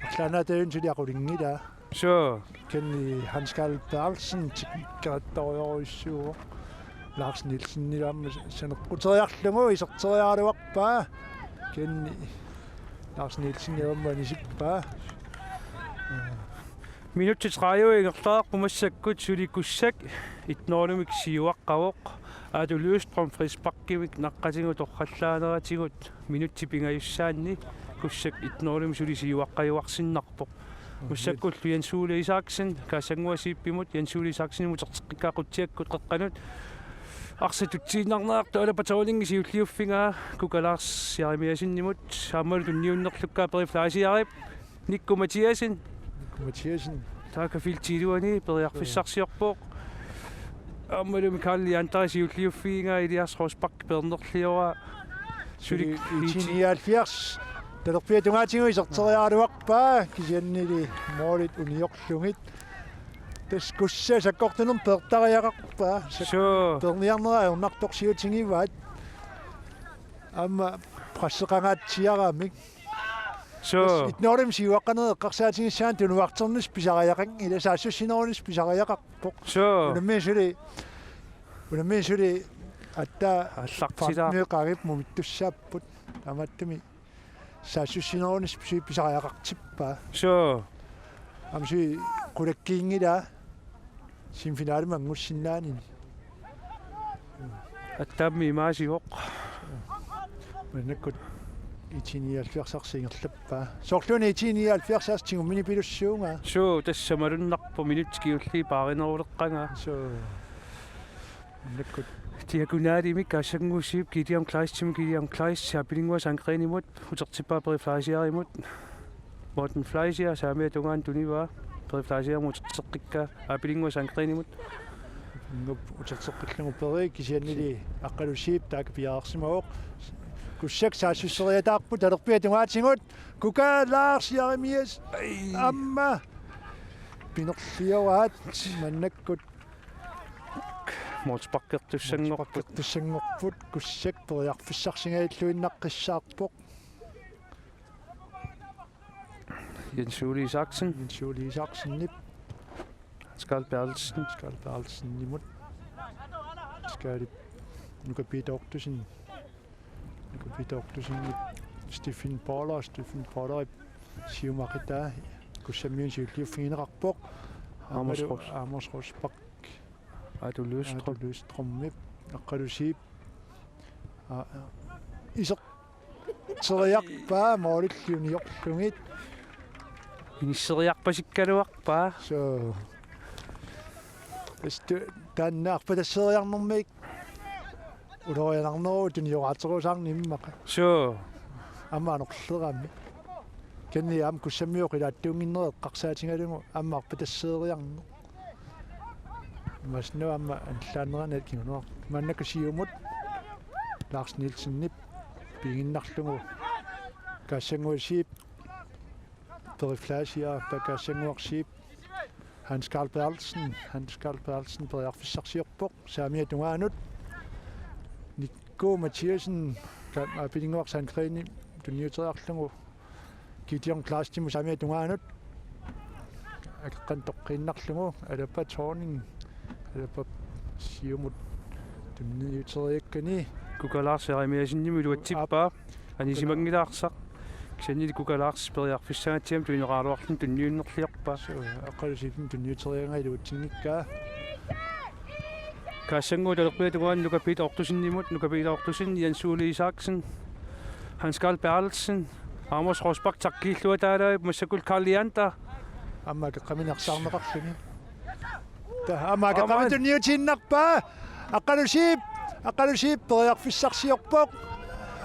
arlaannaataajunnik suli aqulinngilaa. Suu. Kisianni Hans Karl Berthelsen teknikkerittorujussuuvoq. Lars Nielsenip aamma saneqquteriarlugu iserteriaraluarpaa. Kisianni Lars Nielsenip aamma anisippaa. Minutsit tredive ingerlareerput massakkut, suli Kussak et nul-imik siuaqqavoq. Aatu Løvstrøm frisparkimik naqqatigut torrallaaneratigut minutsit pingajussaanni Kussak et nul-imik suli siuaqqajuarsinnarpoq. Massakkullu Jens Ole Isaksen, Kaassanguaq Zeebimut, Jens Ole Isaksenimut uterteqqikkaa qutsiakkut qeqqanut. Arsaq tutsiinnarneqartoq Alapa Thorning siulliuffigaa, Kuka Lars Jeremiassenimut, aammalu tunniunnerlukkaa Peri Flaasiarip, Nikku Mathiassen. Nikku Mathiassen. Taakku feltip iluani periarfissarsiorpoq. Aammalumi Karl Leander siulliuffigigaa, Elias Rosbach peernerlioraa. Suli I T nioghalvfjerds. Talerpiata tungaatigut iserteriaraluarpaa, kisiannili målit uniorlugit. Tassa Kussap sakkortunermut peertariaqarpaa. Sak-, Suu. Peerniarnerat ajornartorsiutigivaat. Aamma presseqangaatsiaramik. Suu. Tassa et nul-imut siuaqqanerit eqqarsaatigissaanni tunuarternissaq pisariaqanngilaq, saassussinerunissaq pisariaqarpoq. Suu. Unammineq suli, unammineq suli aatsaat Aallartilaaq. Femten qaangiupput mumittussaapput. Taamaattumik saassussinerunissaq suli pisariaqartippaa. Suu. Aamma suli qulakkiinngilaa semifinalemi angusinnaanini. Aatsaammi imaasivoq. Maannakkut I T nioghalvfjerdsarsi ingerlappaa. Soorluuna I T nioghalvfjerdsarsi tigummiipilussuunga. Suu, tassa malunnarpoq, minutsit kingulliit paarineruleqqagaa. Suu. Maannakkut. Diagonalimik Kaassanguup Zeeb Gideon Kleistimut, Gideon Kleist Abelingua Sandgreenimut, utertippaa Peri Fleischerimut. Morten Fleischer saamiata tungaanut tunivaa, Peri Fleischerimut uterteqqikkaa, Abelingua Sandgreenimut. Ingup uterteqqillugu Peri, kisiannili Aqqalu Zeeb taakku piareersimavoq. Kussap saassusseriataarput talerpiata tungaatigut. Kuka Lars Jeremias. Ai. Aamma pinerlioraat, maannakkut målsparkertussanngorput. Målsparkertussanngorput, Kussap periarfissarsingajalluinnaqqissaarpoq. Jens Ole Isaksen. Jens Ole Isaksenip. Hans Karl Berthelsen. Hans Karl Berthelsenimut. Skalip Nuka Peter Ottosen. Nuka Peter Ottosenip Stephen Poller, Stephen Poller siumut aqitaa, Kussammiunut siulliuffigineqarpoq. Amos Aammalu Ros-. Amos Rosbach. Aatu Løvstrøm. Aatu Løvstrømip, Aqqalu Zeeb. Aa, iserteriarpaa målilli uniorlugit. Inisseriarpasikkaluarpaa. Suu. Tassa taanna arpatasseeriarnermik ulorianarneruvoq tunioraatserusaarneq immaqa. Suu. Aamma anorlerami. Kisianni aamma Kussammiut qilaattuunnginnerat eqqarsaatigalugu aamma arpatasseeriarneq. Imaassinnaavoq aamma anillaanerani kinguneqar-. Maannakkut siumut Lars Nielsenip piiginnarlugu. Kaassanguup Zeeb. Peri Fleischer, Kaassanguup Zeeb. Hans Karl Berthelsen, Hans Karl Berthelsen periarfissarsiorpoq saamiata tungaanut. Nikku Mathiassen, Ka-, Abelingua Sandgreenip tunniuteriarlugu. Gideon Kleistimut saamiata tungaanut. Akeqqanik toqqiinnarlugu, Alapa Thorning, Alapa siumut tunniuteriakkani. Kuka Lars Jeremiassenimut iluatsippaa. Aap. Anisimanngilaarsaaq. Kisiannili Kuka Lars periarfissangaatsiamik tunineqaraluarluni tunniunnerliorpaa. Suu, Aqqalu Zeebimut tunniuteriaraa iluatsinngikkaa. Kaassanguup talerpiata tungaanut Nuka Peter Ottosenimut, Nuka Peter Ottosen, Jens Ole Isaksen, Hans Karl Berthelsen, Amos Rosbach takkiilluataalaarpoq, massakkut Karl Leander. Aamma akeqqaminik arsaarneqarluni. Ta-, aamma akeqqaminik Aamma. Tunniutiinnarpaa. Aqqalu Zeeb, Aqqalu Zeeb periarfissarsiorpoq.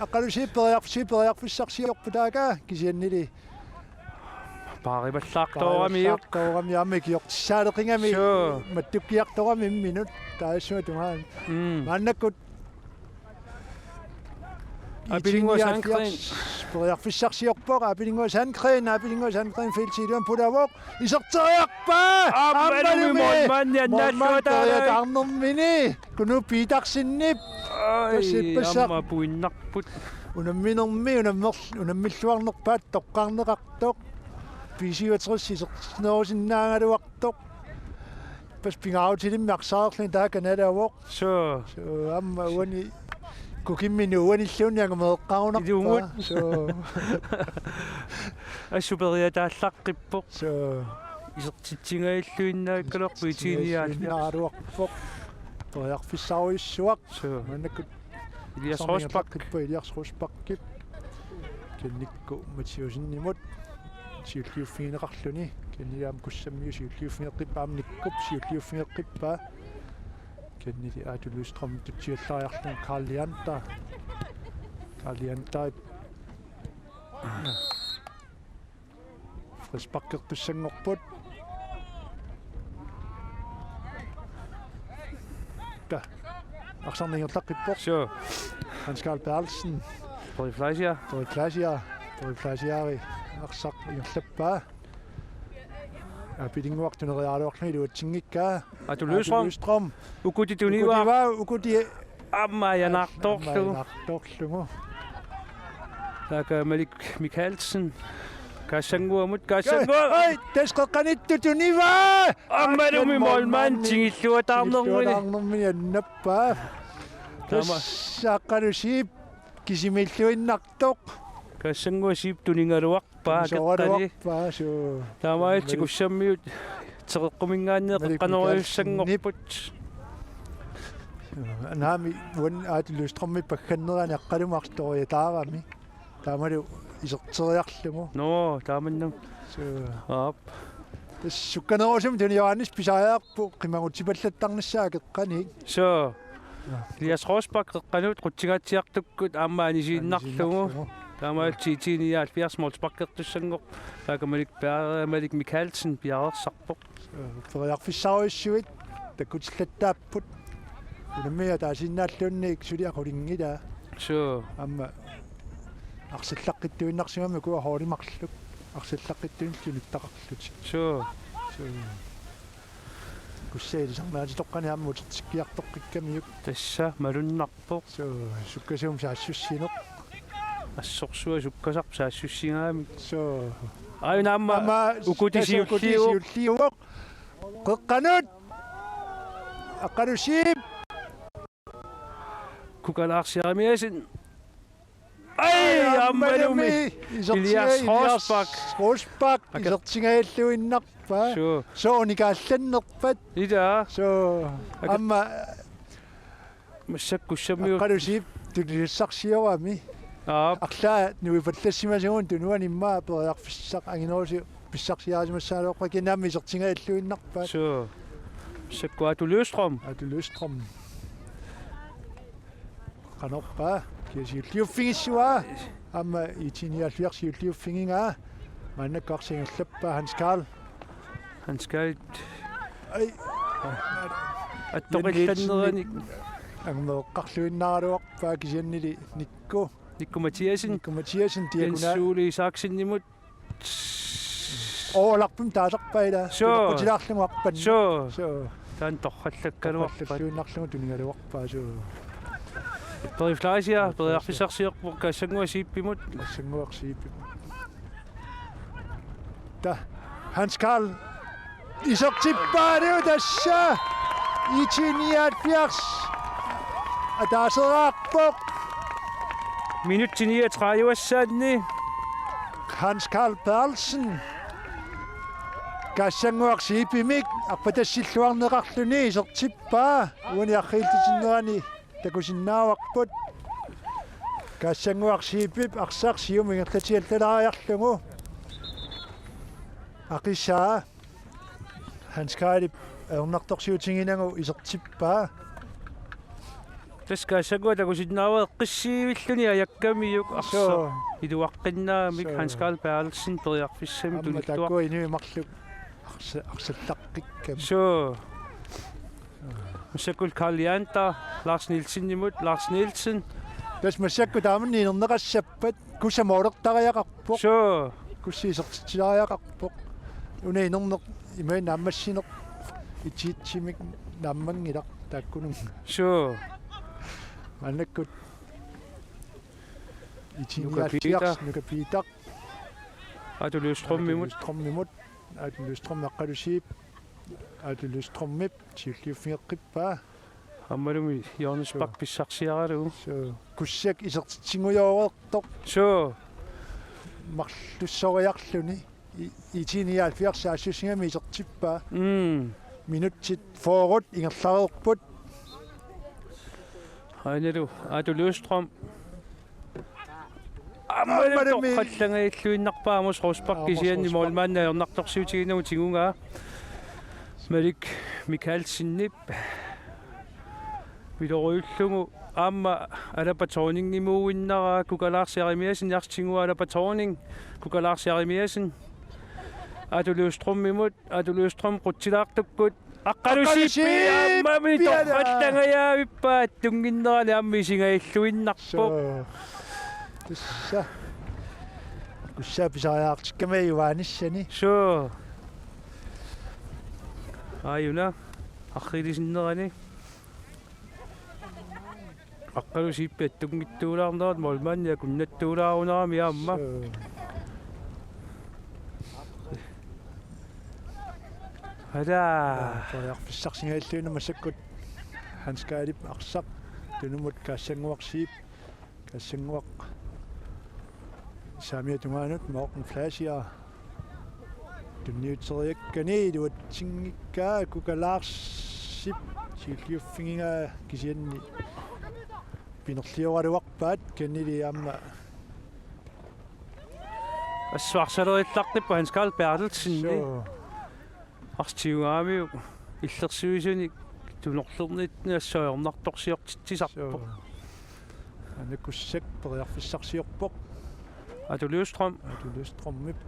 Aqqalu Zeeb periarf-, Zeeb periarfissarsiorpoq taakku, kisiannili. Paarivallaartooramiuk. Paarivallaartoorami aamma ikiortissaaleqigami. Suu. Mattukkiartorami imminut. Taassumatungaan. Mm. Maannakkut Abelingua Sandgreen. Periarfissarsiorpoq, Abelingua Sandgreen, Abelingua Sandgreen feltip iluani pulavoq. Iserteriarpaa! Aammalumi. Aammalumi målmandi annaalluataarami. Målmandi periataarnermini. Knud Petersenip. Ai, tassa ippassaq. Aamma puinnarput. Unamminermi, unammer-, unammilluarnerpaat toqqarneqartoq. B syvogtres isertitsinerusinnaagaluartoq. Ippassaq pingaarutilimmi arsaarluni taakku nalavoq. Suu. Suu, aamma uani kukimminut uanilluunniit angumeeqqarunarpaa. Ilumut. Suu. Assut periataallaqqippoq. Suu. Isertitsingajalluinnaakkaluarpoq I T nioghalvfjerds. Isertitsingajalluinnaaruarpoq. Periarfissarujussuaq. Suu. Maannakkut Elias Rosbach. Qippa Elias Rosbachip. Kisianni Nikku Mathiassenimut siulliuffigineqarluni. Kisianni aamma Kussammiut siulliuffigeqqippaa, aamma Nikkup siulliuffigeqqippaa. Kisianni Aatu Løvstrøm tutsiallariarlugu Karl Leander. Karl Leander. Frisparkertussanngorput. Arsaq ingerlaqqippoq. Suu. Hans Karl Berthelsen. Frederik Fleischer. Frederik Fleischer. Frederik Fleischer. Arsaq ingerlappaa. Apilinnguaq tuneriaraluarluni iluatsinngikkaa. Aatu Løvstrøm. Aatu Løvstrøm. Ukuti tunivaa. Ukuti tunivaa, ukuti. Aamma ajanaartorlugu. Aamma ajanaartorlugu. Taakku Malik Mikaelsen. Kaassanguamut, Kaassanguamut. Ai, tassa qeqqaniittoq tunivaa. Aammalumi målmand tingilluataarnermini. Tingilluataarnermini annappaa. Taama. Tassa Aqqalu Zeeb kisimiilluinnartoq. Kaassanguaq Zeeb tunigaluarpaa. Tunigaluarpaa, suu. Taamaalillutik Kussammiut teqeqquminngaanniit qeqqanoorujussanngorput. Naamik, uani Aatu Løvstrømip paggannerani Aqqalumut artoriataarami. Taamalu iserteriarlugu. Nå, taamannak. Suu. Aap. Tassa sukkanerusumik tuniorarnissaq pisariaqarpoq, qimagutsipallattarnissaa qeqqaniit. Suu. Ja. Elias Rosbach qeqqanut qutsingaatsiartukkut aamma anisiinnarlugu. Anisiinnarlugu. Taamaalillutik I T nioghalvfjerds målsparkertussanngorput. Taakku Malik Berg, Malik Mikaelsen piareersarpoq. Periarfissarujussuit takkutillattaapput. Unammineq ataasiinnaalluunniit suli aqulinngilaa. Suu. Aamma arsallaqqittuinnarsimammat ukua holdit marluk arsallaqqittunillu nuttaqarlutik. Suu. Suu. Kussat ilisarnaatitoqqani aamma utertikkiartoqqikkamiuk. Tassa malunnarpoq. Suu, sukkasuumik saassussineq. Assorsuaq sukkasarpoq saassussigaamik. Suu. Aajuna aamma. Aamma ukuti tassa ukuti siulliuvoq. Siulliuvoq. Qeqqanut. Aqqalu Zeeb. Kuka Lars Jeremiassen. Ai, aammalumi. Aammalumi. Isertiga-, Elias Rosbach. Elias Rosbach. Aka- isertingaalluinnarpaa. Suu. Suu, unikaallannerpat. Ila. Suu. Aka- aamma Massakkut Kussammiut. Aqqalu Zeeb tunisassarsiorami. Aap. Arlaat nuipallassimasugut tunuani immaqa periarfissaq anginerusoq pissarsiarisimassagaluarpaa, kinaammi isertingaalluinnarpaat. Suu. Massakkut Aatu Løvstrøm. Aatu Løvstrøm. Qanorpaa, kia siulliuffigissuaa. Aamma I T nioghalvfjerds siulliuffigigaa. Maannakkut arsaq ingerlappaa Hans Karl. Hans Karl. Ai. Attoqillannerannik. Angumeqqarluinnaraluarpaa kisiannili Nikku. Nikku Mathiassen. Nikku Mathiassen, Jens diagonal. Ole Isaksenimut. Overlappimik taasarpaa ilaa. Suu. Tunaqqutilaarlugu arpanneq. Suu. Suu. Taanna torrallakkaluarpat. Torrallalluinnarlugu tunigaluarpaa, suu. Frederik Fleischer, periarfissarsiorpoq Kaassanguaq Zeebimut. Kaassanguaq Zeebimut. Ta-, Hans Karl isertippaa tassa. I T nioghalvfjerds. Ataaseraarpoq. Minutsit niogtredive-ssaanni. Hans Karl Berthelsen. Kaassanguaq Zeebimik arpatassilluarneqarluni isertippaa. Uani arriillitinnerani takusinnaavarput. Kaassanguaq Zeebip arsaq siumut ingerlatiallalaariarlugu. Aqisaa Hans Karlip ajornartorsiutiginagu isertippaa. Tassa Kaassanguaq takusinnaavaa eqqissiivilluni ajakkamiuk arsaq. Suu. Iluaqqinnaamik. Suu. Hans Karl Berthelsen periarfissamik. Aamma tunilluaq. Taakku inuit marluk arsa-, arsallaqqikkamik. Suu. Massakkut Karl Janter, Lars Nielsenimut, Lars Nielsen. Tassa massakkut taamanna inerneqassappat, Kussa målertariaqarpoq. Suu. Kussa isertitseriaqarpoq. Una inerneq ima naammassineq itiitsimik naammanngilaq taakkununnga. Suu. Maannakkut I T nioghalvfjerds, Nuka Piitaq. Nuka Piitaq. Aatu Løvstrømimut. Aatu Løvstrømimut. Aatu Løvstrøm Aqqalu Zeeb. Aatu Løvstrømip siulliuffigeqqippaa. Aammalumi Johannes Bak pissarsiaralugu. Suu. Kussak isertitsingujoortoq. Suu. Marlussoriarluni. I-, I T nioghalvfjerds saassussigami isertippaa. Mm. Minutsit fyrre ingerlareerput. Ainalu Aatu Løvstrøm. Aammalumi. Aammalumi. Toqqallangajilluinnarpaa Amos Rosbach. Amos kisianni Rosbach. Målmandip ajornartorsiutiginagu tigugaa. Malik Mikaelsenip. Vilorujullugu aamma Alapa Thorningimuuinnaraa, Kuka Lars Jeremiassen arsaq tiguaa, Alapa Thorning, Kuka Lars Jeremiassen. Aatu Løvstrømimut, Aatu Løvstrøm qutsilaartukkut. Aqqalusiippi aamma torrattangajaavippaat tunnginnerani aamma isigajalluinnarpoq. Soo. Tassa. Kussaap pisariaqartikkami Johanissani. Soo. Aajuna. Arriilisinnerani. Aqqalusiippi attunngitsuulaarnerat målmandi akunnattuulaarunarami aamma. Soo. Ala. Periarfissarsingajalluinnarpoq massakkut Hans Kaalip arsaq tunumut Kaassannguaq Zeeb. Kaassannguaq saamiata tungaanut Morten Fleischer. Tunniuteriakkani iluatsinngikkaa Kuka Larsip siulliuffigigaa kisianni pinerlioraluarpaat kanili aamma. Assut arsalerillartippaa Hans Karl Berthelsen. Soo. Arsaq tigugamiuk illersuisunik tunorlernittut assut ajornartorsiortitsisarpoq. Soo. Aana Kussak periarfissarsiorpoq. Atu Løvstrøm. Atu Løvstrømip.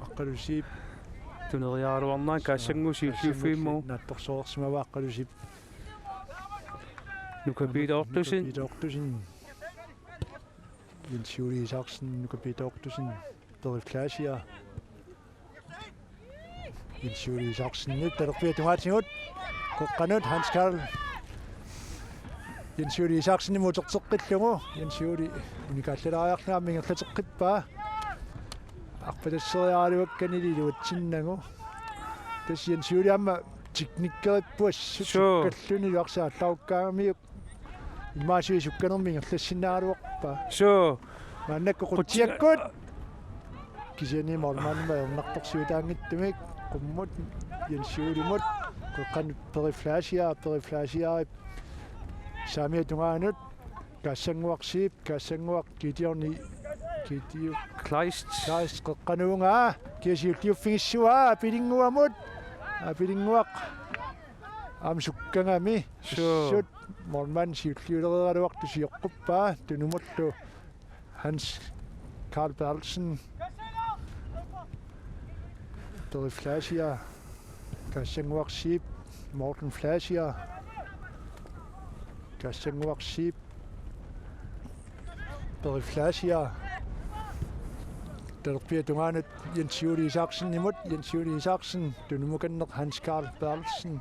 Aqqalusiip. Tuneriaraluarnanga Kaassannguaq siulliuffigimmut. Naatsorsuarsimavaa Aqqalusiip. Nuka Peter Ottosen. Nuka Peter Ottosen. Jens Juul Isaksen, Nuka Peter Ottosen. Peri Fleischer. Jens Juul Isaksenip talerpiata tungaatigut. Qeqqanut Hans Karl. Jens Juul Isaksenimut uterteqqillugu. Jens Juul unikaallalaariarlunga aamma ingerlateqqippaa. Arpatasseriaraluakkanili iluatsinnagu. Tassa Jens Juul aamma teknikkerippoq assut. Soo. Sukkalluni iluarsaallaqaamiuk. Imaasui sukkanermik ingerlassinnaagaluarpaa. Soo. Maannakkut Qutsiakkut. Kisianni målmandimut ajornartorsiutaanngitsumik qummut Jens Juulimut. Qeqqanut Peri Fleischer, Peri Fleischerip saamiata tungaanut. Kaassannguaq Zeeb, Kaassannguaq Gideoni, Gideo Kleist. Kleist qeqqanuungaa. Kia siulliuffigissavaa, Apilinnguamut. Apilinnguaq. Aamma sukkagami. Soo. Assut målmand siulliulereeraluartoq sioqquppaa tunumullu Hans Karl Berthelsen. Peri Fleischer. Kaassannguaq Zeeb. Morten Fleischer. Kaassannguaq Zeeb. Peri Fleischer. Talerpiata tungaanut Jens Juul Isaksenimut, Jens Juul Isaksen, tunumukanneq Hans Karl Berthelsen.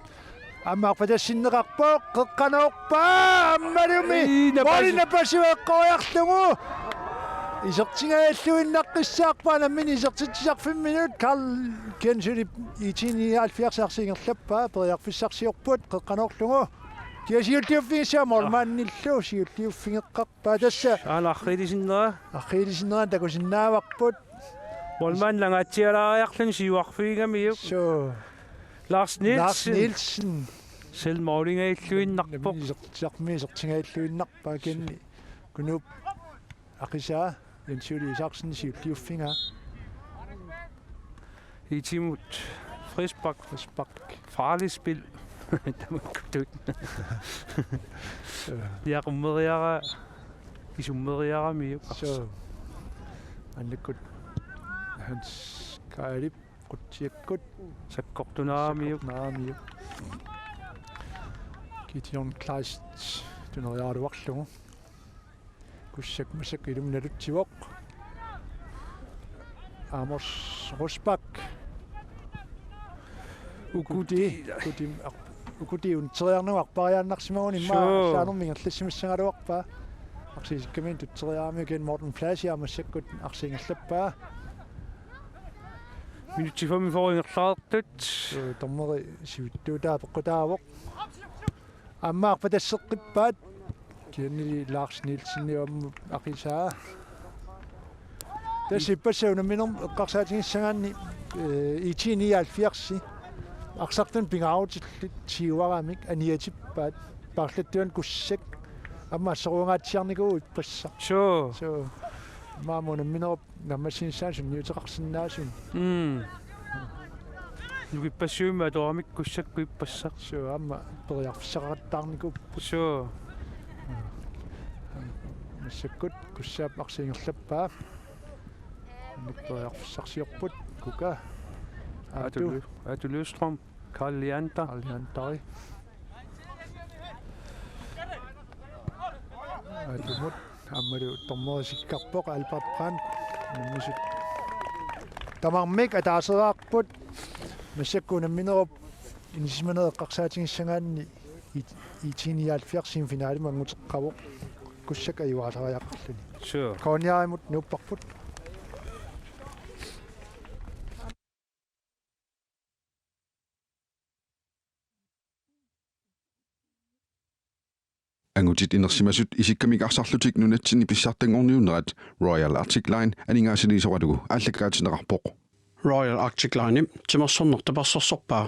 Aamma arpatassinneqarpoq, qeqqanoorpaa, aammalumi. Ii, napasi-, måli napasiueqqoriarlugu. Isertingajalluinnaqqissaarpaa nammineq isertitsisarfimminut, Karl Jens Juul I T nioghalvfjerds arsaq ingerlappaa, periarfissarsiorput, qeqqanoorlugu. Kia siulliuffigissaa målmandillu, siulliuffigeqqar- Paa tassa. Aana arriilisinnera. Arriilisinnera takusinnaavarput. Målmand langaatsialaariarluni siuarfigigamiuk. Soo. Lars Nielsen. Lars Nielsen. Selvmålingajalluinnarpoq. Isertitsisarfimmi isertingajalluinnarpaa kisianni. Kunuup aqisaa Jens Juul Isaksen siulliuffigaa. I T-mut frispark. Frispark. Farligt spil. Tamakkutut. Soo. Niaqummeriara, isummeriaramiuk. Soo. Maannakkut Hans Kaalip Qutsiakkut. Sakkortunaaramiuk. Sakkortunaaramiuk. Gideon Kleist tuneriaraluarlugu. Kussak massakkut ilumut nalutsivoq. Amos Rosbach. Ukuti. Ukuti, Ukuti, Ukuti unitseriarnagu arpariaannarsimaguni immaqa. Soo. Allaanermik ingerlassimassagaluarpaa. Arsaq isikkaminik tutseriaramiuk kisianni Morten Fleischer massakkut arsaq ingerlappaa. Minutsit femogfyrre ingerlareersut. Soo, dommeri sivitsuutaa peqqutaavoq. Aamma arpatasseqqippaat. Kisiannili Lars Nielsen aamma aqisaa. Tassa ippassaq unamminermi eqqarsaatigissagaanni, eh, I T nioghalvfjerds. Arsartunik pingaarutillit siuaramik aniatippaat. Paarlattuani Kussak. Aamma assorujussuanngaatsiarnikuuvoq ippassaq. Soo. Soo. Aamma unamminerup naammassinissaanut sunniuteqarsinnaasunik. Mm. Nukippassuimmi atoramikku Kussakkut ippassaq. Soo, aamma periarfissaqaqattaarnikuupput. Soo. Massakkut Kussaap arsaq ingerlappaa. Annik periarfissarsiorput, Kuka. Aatu. Aatu Lø-, Aatu Løvstrøm. Karl Leander. Karl Leander. Atumut aammalu dommeri isikkarpoq Albert Brandt. Unammisut tamarmik ataasereerput. Massakkut unamminerup inissisimaneq eqqarsaatigissagaanni IT-, IT-nioghalvfjerds semifinalimi annguteqqavoq. Kukkussak ajugaasariaqarluni. Sure. K N R-imut nuupparput. Angutit inersimasut isikkamik arsarlutik nunatsinni pissartanngorniunnerat Royal Arctic Line aningaasaliisoralugu aallakaatitsineqarpoq. Royal Arctic Line timersorneq tapersersorpaa